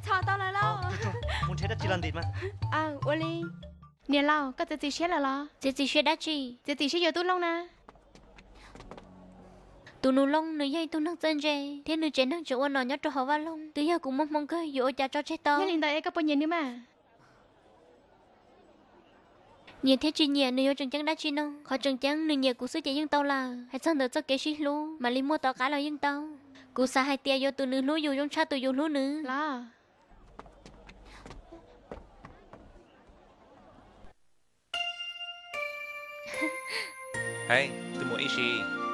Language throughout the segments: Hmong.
Txhom tau lawm lauj. Mus nrhiav dab tsi los ntim mas. Ua li. Niam laus, koj txiav txim siab lawm los? Txiav txim siab dab tsi? Txiav txim siab yuav tub Looj na. Tus nus Looj nws yog ib tug neeg txawj ntse thiab nws tsev neeg tseem ua nom nyob rau hauv vaj loog, twb yog kuv muaj hmoo kawg yuav ua cas tso tseg tau. Yog li ntawd es koj puas nyiam nws mas? Nyiam thiab tsis nyiam nws yuav tseem ceeb dab tsi no? Qhov tseem ceeb nws nyiam kuv xwb ces yeej tau lawm. Hais txog ntawm txoj kev sib hlub mam li muaj tom qab los yeej tau. Kuv xav hais tias yuav tus nws hlub yus zoo tshaj tus yus hlub nws los.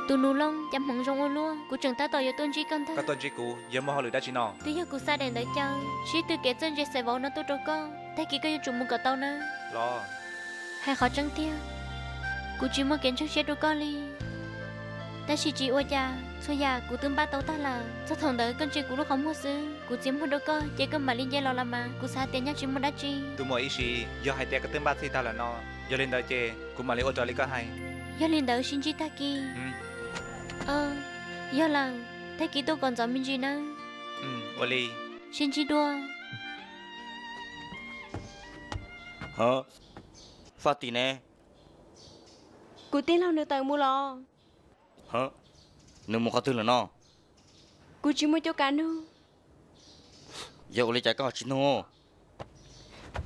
Tus nus Looj, cas hmoov zoo ua luaj, kuv tseem tab tom yuav tuaj ntsib koj ntag. Koj tuaj ntsib kuv yog muaj hauj lwm dab tsi no? Twb yog kuv xa daim ntawv caw sib tw kev txawj ntse xaiv vauv no tuaj rau koj, tag kis koj yuav tsum mus kom tau na. Los. Hais qhov tseeb tiag, kuv tsis muaj kev ntseeg siab rau koj li. Tab sis tsis ua cas, txhua yam kuv twb npaj tau tag lawm. Txog thaum ntawd koj ntsia kuv lub qhov muag xwb, kuv txiav muag rau koj ces koj mam li nce los los mas. Kuv xav tias nyaj tsis muaj dab tsi. Tus muam Ib Sis, yog hais tias koj twb npaj txhij tag lawm no, yog li ntawd ces kuv mam li ua raws li koj hais. Yog li ntawd sib ntsib tag kis. Yog lawm, tag kis tuaj kom ntxov me ntsis nawb. Ua li. Sib ntsib dua. Faj Tim ne? Kuv tij laug nws tawm mus los. Nws mus qhov twg lawm no? Kuv tsis muaj cuab kav nug. Yog ua li cas koj ho tsis nug?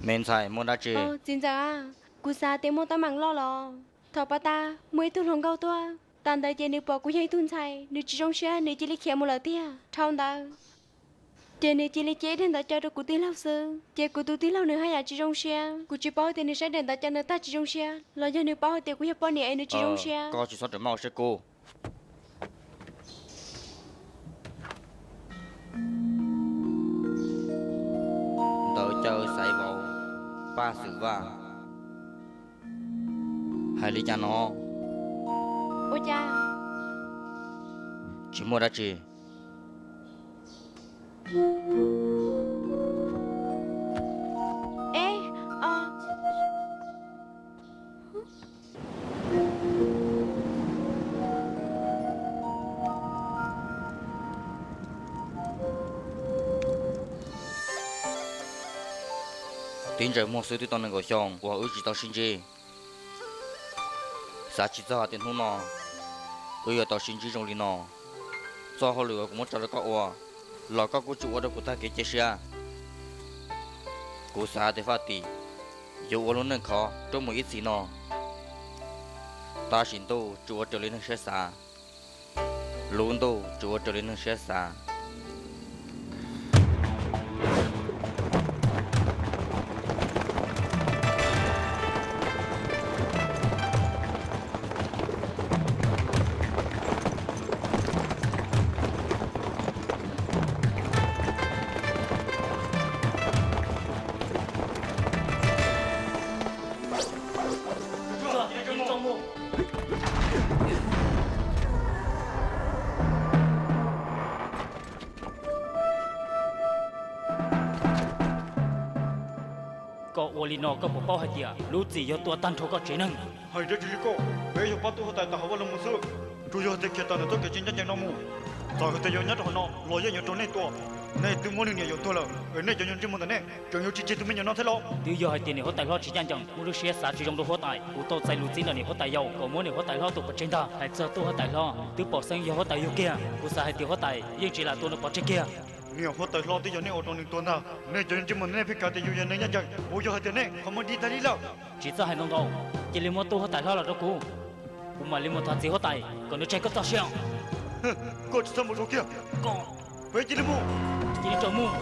Me ntxhais, muaj dab tsi? Txiv ntxawm, kuv xav tias muaj teeb meem loj los. Thaum pas tas muaj ib tug hluas nkauj tuaj, tas ntawd ces nws pom kuv yog ib tug ntxhais, nws tsis zoo siab nws cia li khiav mus lawm tiag. Dhau ntawd ces nws cia li cia ib daim ntawv caw rau kuv tij laug xwb, ces kuv tus tij laug nws haj yam tsis zoo siab. Kuv tsis paub tias nws saib daim ntawv caw nws tag tsis zoo siab los yog nws paub hais tias kuv yog poj niam es nws tsis zoo siab. Koj tsis txhob rawm maj ua siab kub. Ntawv caw xaiv vauv, Paj Xwm Vaj. Hais li cas no? Ua cas? Tsis muaj dab tsi. Tib ntsaws muag xwb twb tau nees nkaum xyoo uas wb tsis tau sib ntsib. Xav tsis txog hais tias hnub no wb yuav tau sib ntsib zoo li no. Txoj hauj lwm uas kuv muab tso rau koj ua los koj kuj tsis ua rau kuv tag kev cia siab. Kuv xav hais tias Faj Tim yuav ua lub neej khov rau mus ib txhis no. Tab sis ntuj tsis ua raws li neeg siab xav. Lub ntuj tsis ua raws li neeg siab xav. Koj ua li no koj puas paub hais tias lub txim yog tua tag nrho koj tsev neeg? Hais dab tsi li koj? Peb yog pab tub huab tais tawm hauv vaj loog mus xwb. Tsuas yog tias khiav tawm ntawm txoj kev tsis ncaj ncees no mus. Txawm hais tias yuav nyob rau hauv no los yeej yuav raug nej tua. Nej twb muab leej niam yuam tuag lawm es nej cov yog ntsej muag ntawm nej tseem yuav tsis tseg tus me nyuam no thiab los? Twb yog hais tias niam huab tais hlob tsis ncaj ncees, muaj lub siab xav tsis zoo rau huab tais, kuv tau txais lus txib ntawm niam huab tais yau kom muab niam huab tais hlob tua pov tseg ntag. Hais txog tub huab tais hlob twb pom xeeb yog huab tais yug kiag, kuv xav hais tias huab tais yeej tsis lam tua nws pov tseg kiag. Niam huab tais hlob twb yog nej ua rau nws tuag ntag. Nej cov yog ntsej muag ntawm nej pheej kav tias yus yog neeg ncaj ncees, puas yog hais tias nej qhov muag dig tag li lawm? Tsis txhob hais ntau ntau, cia li muab tub huab tais hlob los rau kuv, kuv mam li mus thov txiv huab tais kom nws tseg koj txoj sia. Koj tsis txhob mus rau kiag. Peb cia li mus. Cia li tso mus.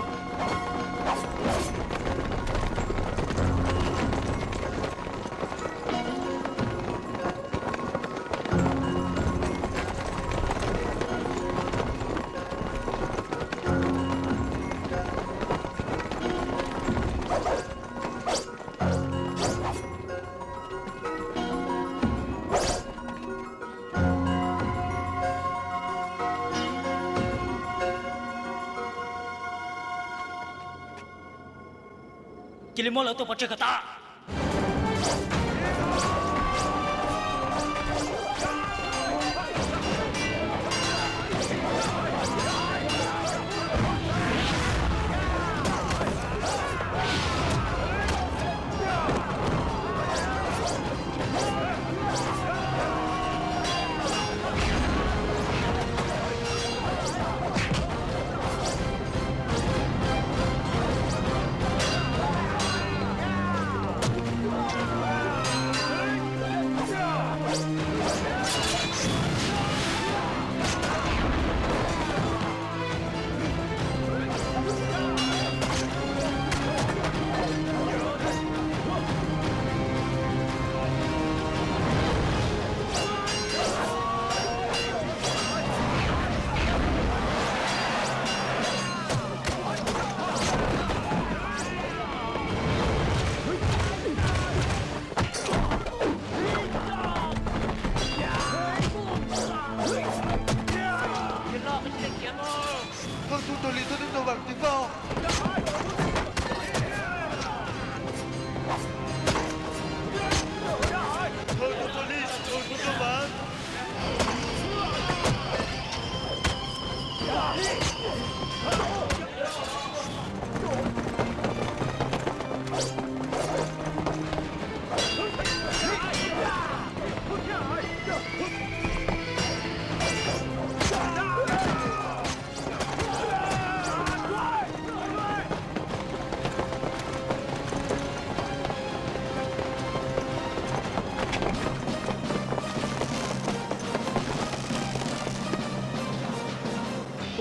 Cia li muab lawv tua pov tseg kom tas.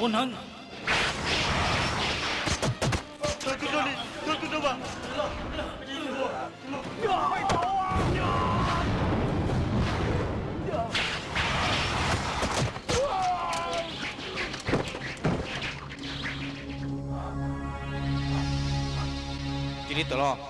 Ua neeb. Cia li tawm los.